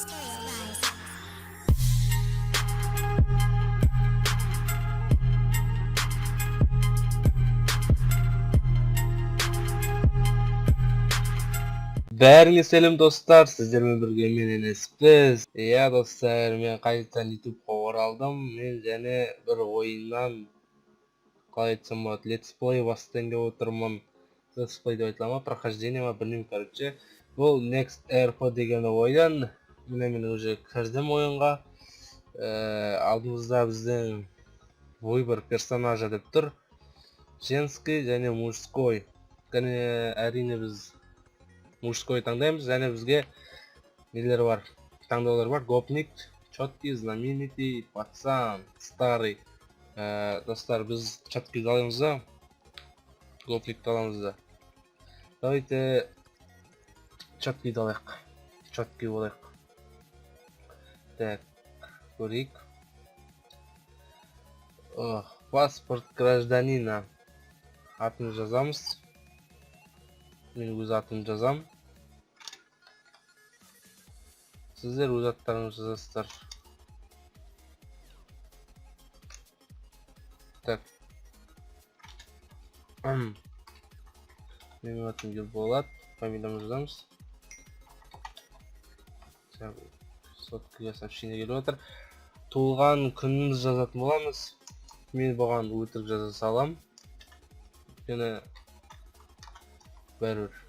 Stereo Rise. Бәріңе сәлем, достар! Сіздермен бірге мен, Енес. Біз, иә, достар, мен қайтадан Ютубқа оралдым. Мен және бір ойыннан, қалай айтсам болады, летсплей бастайын деп отырмын. Летсплей деп айтыла ма, прохождение ма, білмеймін. Короче, бұл Next RP деген ойын. Міне, мен уже кірдім ойынға. Алдымызда біздің выбор персонажа деп тұр, женский және мужской. Және, әрине, біз мужской таңдаймыз. Және бізге нелер бар, таңдаулар бар: гопник, четкий, знаменитый, пацан, старый. Достар, біз четкийді аламыз да, гопникті аламыз да. Давайте четкийді алайық, четкий болайық. Так, көрейік. Ох, паспорт гражданина, атын жазамыз. Мен өз атымды жазамын, сіздер өз аттарыңызды жазасыздар. Так, менің атым Ерболат, фамилиямды жазамыз. Так, соткаға сообщение келіп жатыр. Туылған күнімізді жазатын боламыз. Мен бұған өтірік жаза салам, өйткені бәрібір.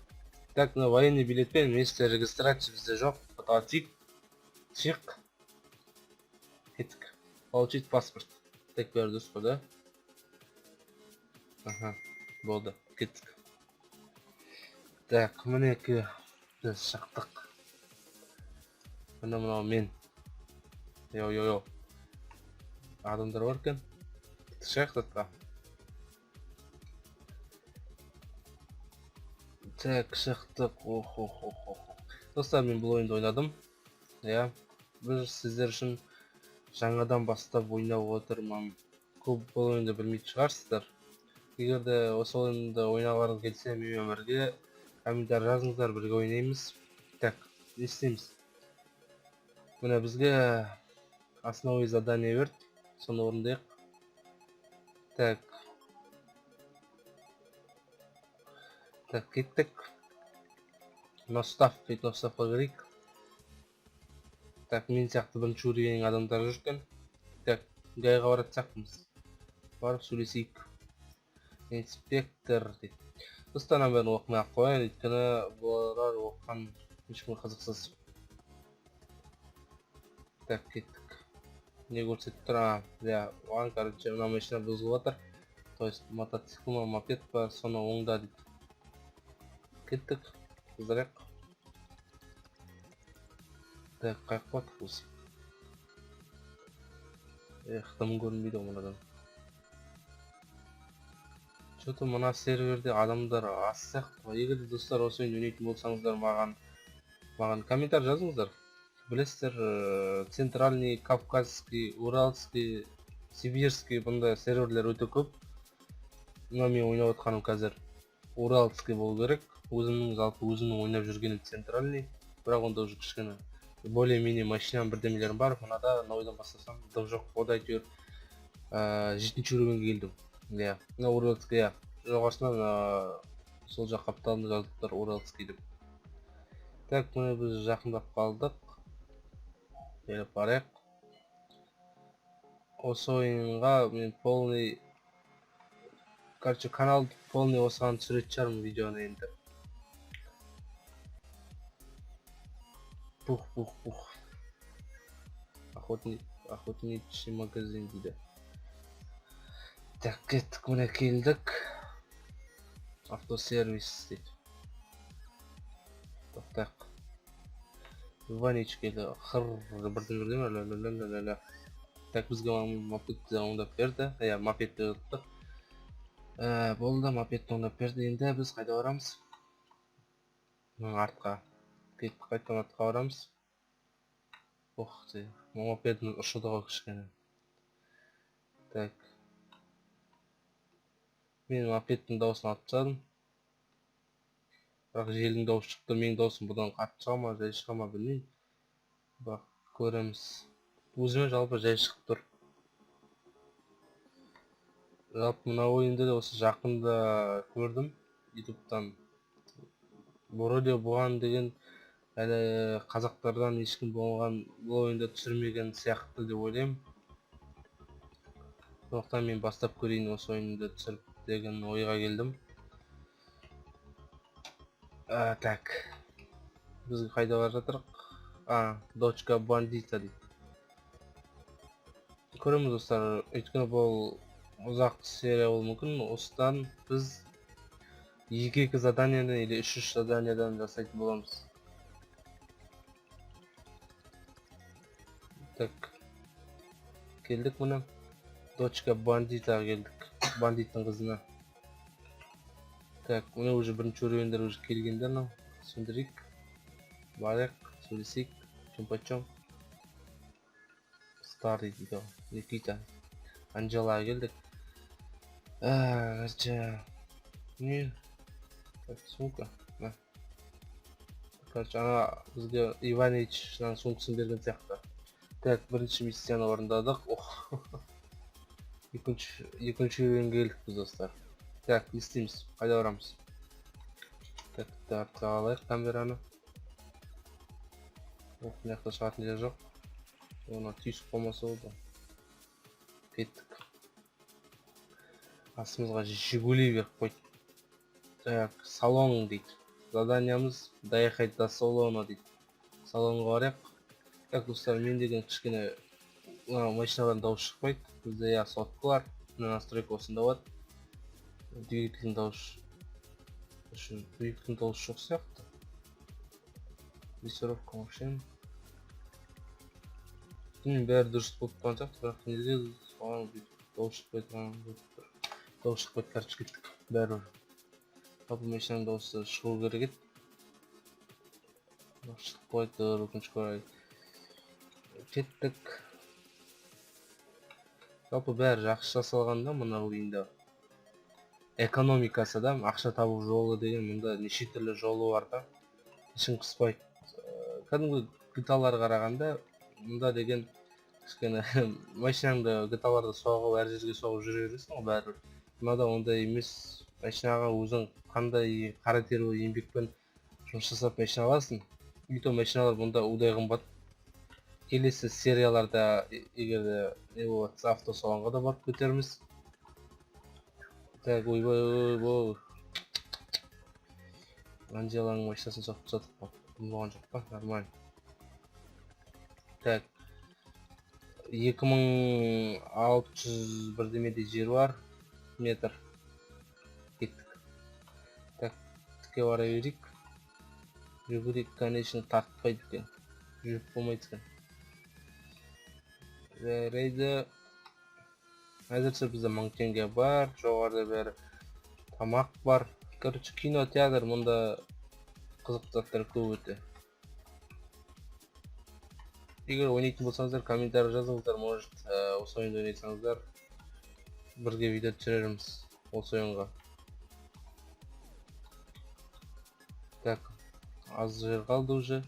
Так, мына военный билетпен место регистрации бізде жоқ. Тик чик, кеттік. Получить паспорт. Так, бәрі дұрыс қой, да? Аха, болды, кеттік. Так, мінекей, біз шықтық. Міне, мынау мен. Йо, йо, йо, адамдар бар екен. Шығайық затқа. Так, шықтық. Ох, ох, ох, ох! Достар, мен бұл ойынды ойнадым, иә. Біз сіздер үшін жаңадан бастап ойнап отырмын. Көп бұл ойынды білмейтін шығарсыздар. Егер де осы ойынды ойнағыларыңыз келсе, менімен бірге комментарий жазыңыздар, бірге ойнаймыз. Так, не істейміз? Міне, бізге основной задание берді, соны орындайық. Так, так, кеттік. Ностав дейді, Ноставқа кірейік. Так, мен сияқты бірінші уровень адамдар жүр екен. Так, ГАИ-ға баратын сияқтымыз. Барып сөйлесейік. Инспектор дейді. Достар, мынаның бәрін оқымай ақ қояйын, өйткені бұлар оқыған ешкімге қызықсыз. Так, кеттік. Не көрсетіп тұр? А, иә, оған, короче, мына машина бұзылып жатыр, то есть мотоцикл ма, мопед па, соны оңда дейді. Кеттік, қыздырайық. Так, қаяққа бардық біз? Эх, дым көрінбейді ғой мынадан. Че-то мына серверде адамдар аз сияқты ғой. Егер де, достар, осы ойынды ойнайтын болсаңыздар, маған комментарий жазыңыздар. Білесіздер, центральный, кавказский, уральский, сибирский, бұндай серверлер өте көп. Мына мен ойнап отқаным қазір уральский болу керек. Өзімнің, жалпы өзімнің ойнап жүргенім центральный, бірақ онда уже кішкене более менее машинам, бірдемелерім бар. Мынада нойдан бастасам, дым жоқ. Ода әйтеуір жетінші уровеньге келдім, иә. Мына уральский, иә, жоғарысынан, сол жақ қапталында жазылып тұр уральский деп. Так, міне, біз жақындап қалдық, келіп барайық. Осы ойынға мен полный, короче, канал полный осыған түсіретін шығармын видеоны енді. Пух, пух, пух. Охотничий магазин дейді. Так, кеттік, міне, келдік. Автосервис дейді. Тоқтайық. Иванич келді. Хыр, бірдеңе бірдеме, ля ля ля ля ля. Так, бізге мопедті оңдап берді, иә, мопедті ұттық. Болды, мопедті оңдап берді. Енді біз қайда барамыз? Артқа кеттік, қайтадан артқа барамыз. Ух ты, мопедіміз ұшыды ғой кішкене. Так, мен мопедтің дауысын алып тастадым, бірақ желдің дауысы шығып тұр. Менің дауысым бұдан қатты шыға ма, жай шыға ма, білмеймін. Бірақ көреміз. Өзіме жалпы жай шығып тұр. Жалпы мына ойынды да осы жақында көрдім ютубтан. Вроде бұған деген әлі қазақтардан ешкім болған бұл ойынды түсірмеген сияқты деп ойлаймын. Сондықтан мен бастап көрейін осы ойынды түсіріп деген ойға келдім. Так. Біз қайда бара жатырық? Дочка бандита дейді. Көреміз достар, өйткені бұл ұзақ серия болуы мүмкін. Осыдан біз 2-2 заданиядан или 3-3 заданиядан жасайтын боламыз. Так. Келдік міне. Дочка бандитаға келдік. Бандиттің қызына. Так, міне уже бірінші уровеньдер уже келгендер мынау. Сөндірейік. Барайық, сөйлесейік. Чем почем. Старый дейді ғой. Никита. Анжелаға келдік. Короче, не? Так, сумка. На. Короче, ана бізге Иванович сумкасын берген сияқты. Так, бірінші миссияны орындадық. Ох. Екінші уровеньге келдік біз достар. Так, не істейміз? Қайда барамыз? Так, артқа алайық камераны. Ох, мына жақта шығатын жер жоқ. Оны түйісіп қалмаса болды. Кеттік. Астымызға Жигули беріп қойды. Так, салон дейді. Заданиямыз доехать до салона дейді. Салонға барайық. Так, достар, мен деген кішкене мына машиналардан дауыс шықпайды. Бізде я соткалар, мына настройка осында болады. Двигательдің дауысы үшін двигательдің дауысы жоқ сияқты. Дрессировка машин. Білмеймін, бәрі дұрыс болып тұрған сияқты, бірақ неге соған бүйтіп дауыс шықпай тұрған болып тұр. Дауыс шықпайды, короче, кеттік. Бәрібір. Жалпы машинаның дауысы шығу керек еді. Бірақ шықпай тұр, өкінішке орай. Кеттік. Жалпы бәрі жақсы жасалған да мына ойында. Экономикасы да, ақша табу жолы деген мұнда неше түрлі жолы бар да. Ішін қыспайды. Кәдімгі GTA-ларға қарағанда мұнда деген кішкене машинаңды GTA-ларда соғып, әр жерге соғып жүре бересің ғой бәрібір. Мынада ондай емес. Машинаға өзің қандай қара тер еңбекпен жұмыс жасап машина аласың. И то машиналар бұнда удай қымбат. Келесі серияларда егер де не болып жатса, автосалонға да барып кетерміз. Так, ойбай, ойбай. Анжеланың машинасын соғып тастадық қой. Болған жоқ па? Нормально. Так. 2600 бірдемедей жер бар. Метр. Кеттік. Так, тіке бара берейік. Жүгірейік, конечно, тартпайды екен. Жүріп болмайды екен. Жарайды. Әзірше бізде 1000 теңге бар, жоғарыда бәрі тамақ бар. Короче, кино, театр, мұнда қызықты заттар көп өте. Егер ойнайтын болсаңыздар, комментарий жазыңыздар, может, осы ойынды ойнасаңыздар, бірге видео түсірерміз осы ойынға. Так, аз жер қалды уже.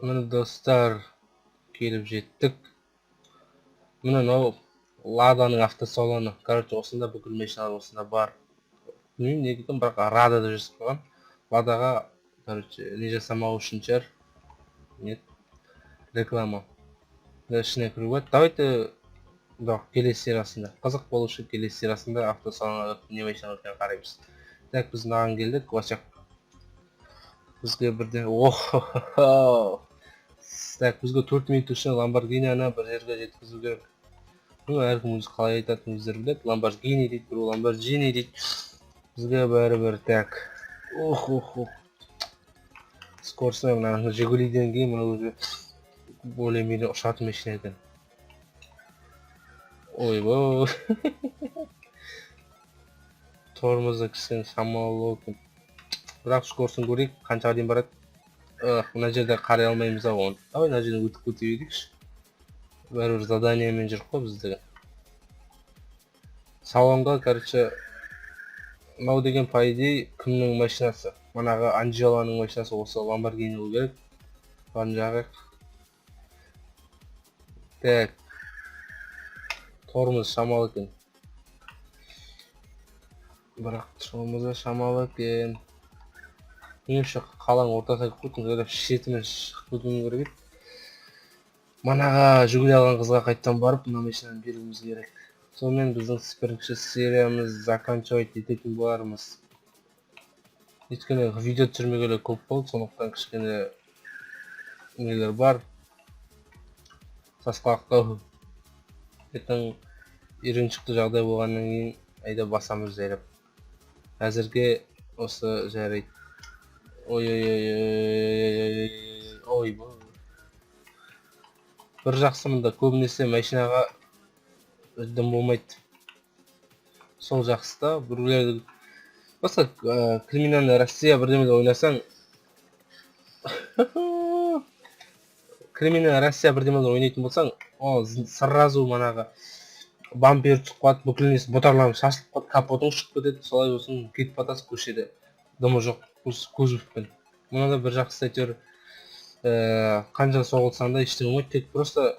Міне достар, келіп жеттік. Міне мынау Ладаның автосалоны. Короче, осында бүкіл машиналар осында бар. Білмеймін неге екен, бірақ Рада деп жазып қойған. Ладаға, короче, не жасамау үшін шығар. Нет. Реклама. Мына ішіне кіруге болады. Давайте, бірақ келесі сериясында. Қызық болу үшін келесі сериясында автосалонға не машиналар екенін қараймыз. Так, біз мынаған келдік. Осы бізге бірден, охо. Так, бізге 4 минут үшін Ламборгинини бір жерге жеткізу керек. Ну, әркім өзі қалай айтатынын өздері біледі. Ламборгини дейді, біреу Ламборджини дейді. Бізге бәрібір. Так. Ох, ох, ох. Скоростной мына Жигулиден кейін мына уже более-менее ұшатын машина екен. Ойбой. Тормозы кішкене шамалы екен. Бірақ скоростын көрейік, қаншаға дейін барады. Ых, мына жерде қарай алмаймыз ау оны. Давай мына жерден өтіп кете берейікші. Бәрібір заданиемен жүрік қой біз деген. Салонға, короче, мынау деген, по идее, кімнің машинасы? Манағы Анджеланың машинасы осы Ламборгини болу керек. Барын жағайық. Так. Тормоз шамалы екен. Бірақ тормозы шамалы екен. Меніңше, қаланың ортасына кіріп кеттім, жайлап шетімен шығып кетуім керек еді. Манаға Жигули алған қызға қайтадан барып, мына машинаны беруіміз керек. Сонымен біздің бірінші сериямыз заканчивать ететін болармыз. Өйткені видео түсірмегелі көп болды, сондықтан кішкене нелер бар. Сасқалақтау. Ертең үйреншікті жағдай болғаннан кейін айда басамыз жайлап. Әзірге осы жарайды. Ой, ой, ой, ой, ой, ой, ой. Бір жақсы, мында көбінесе машинаға дым болмайды. Сол жақсы да, біреулер басқа Криминальная Россия бірдемеде ойнасаң, Криминальная Россия бірдемеде ойнайтын болсаң, ол сразу манағы бампер түсіп қалады, бүкіл несі бұтарланып шашылып қалады, капотың ұшып кетеді, солай болсын, кетіп батасың көшеде. Дымы жоқ кузовпен. Мынада бір жақсысы, әйтеуір қанша соғылсаң да ештеңе болмайды, тек просто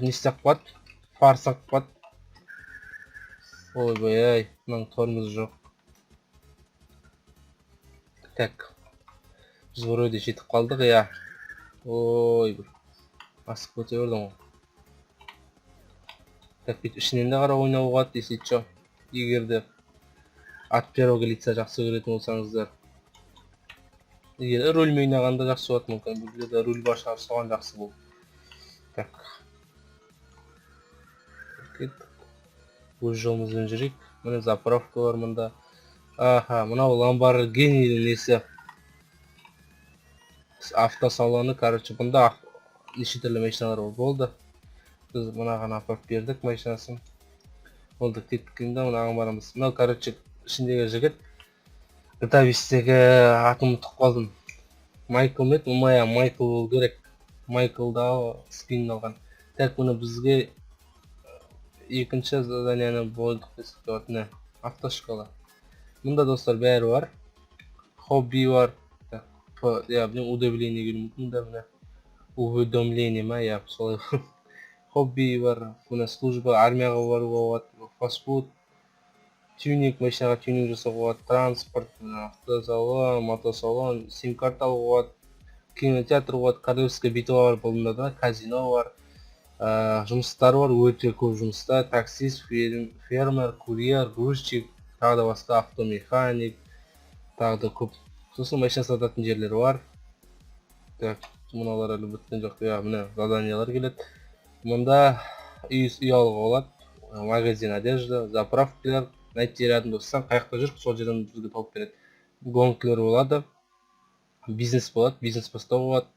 не істеп қалады, фар сынып қалады. Ойбай ай, мынаның тормозы жоқ. Так, біз вроде жетіп қалдық, иә. Ой, бір асып кете бердім ғой. Так, бүйтіп ішінен де қарап ойнауға болады, если чё, егер де от первого лица жақсы көретін болсаңыздар. Егер рульмен ойнағанда жақсы болады, мүмкін бұл жерде руль бар шығар, соған жақсы болды. Так, кеттік, өз жолымызбен жүрейік. Міне, заправка бар мында. Аха, мынау Ламборгинидің несі, автосалоны. Короче, бұнда неше түрлі машиналар бар. Болды, біз мынаған апарып бердік машинасын. Болды, кеттік енді, мынаған барамыз. Мынау, короче, ішіндегі жігіт GTA 5-тегі, атын ұмытып қалдым, Майкл ма еді? Иә, Майкл болу керек. Майклдағы скин алған. Так, мұны бізге екінші заданияны болдық десек те болады. Міне, автошкола. Мұнда, достар, бәрі бар. Хобби бар. Так, иә, міне, удивление келуі мүмкін да, міне, уведомление ма, иә, солай. Хобби бар, міне, служба, армияға баруға болады, фастфуд, тюнинг, машинаға тюнинг жасауға болады, транспорт, міне, автосалон, мотосалон, сим карта алуға болады, кинотеатр болады, королевская битва бар бұнда да, казино бар, жұмыстар бар, өте көп жұмыстар: таксист, фермер, курьер, грузчик, тағы да басқа, автомеханик, тағы да көп. Сосын машина сататын жерлер бар. Так, мыналар әлі біткен жоқ, иә. Міне, заданиялар келеді. Мұнда үй алуға болады, магазин одежда, заправкалар, найти рядом болсаң, қай жақта жүр, сол жерден бізге тауып береді. Гонкалар болады, бизнес болады, бизнес бастауға болады.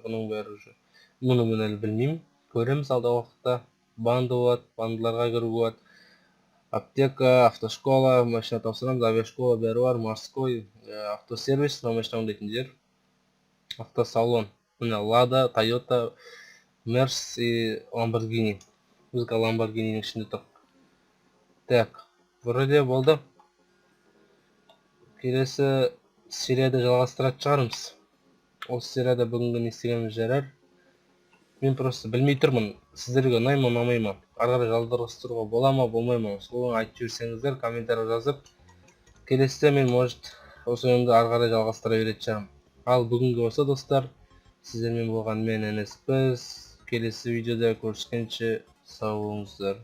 Бұның бәрі уже, мұны мен әлі білмеймін, көреміз алдағы уақытта. Банда болады, бандаларға кіруге болады, аптека, автошкола, машина тапсырамыз, авиашкола, бәрі бар, морской, автосервис, мына машина оңдайтын жер, автосалон. Міне, Лада, Тойота, Мерс и Ламборгини. Біз Ламборгинидің ішінде тұр. Так, вроде болды. Келесі серияда жалғастыратын шығармыз. Осы серияда бүгінгі не істегеніміз жарар. Мен просто білмей тұрмын, сіздерге ұнай ма, ұнамай ма, ары қарай жалғастыруға бола ма, болмай ма, соны айтып жіберсеңіздер комментарий жазып, келесіде мен, может, осы ойынды ары қарай жалғастыра беретін шығармын. Ал бүгінгі осы, достар. Сіздермен болған мен, НСП. Келесі видеода көріскенше сау болыңыздар.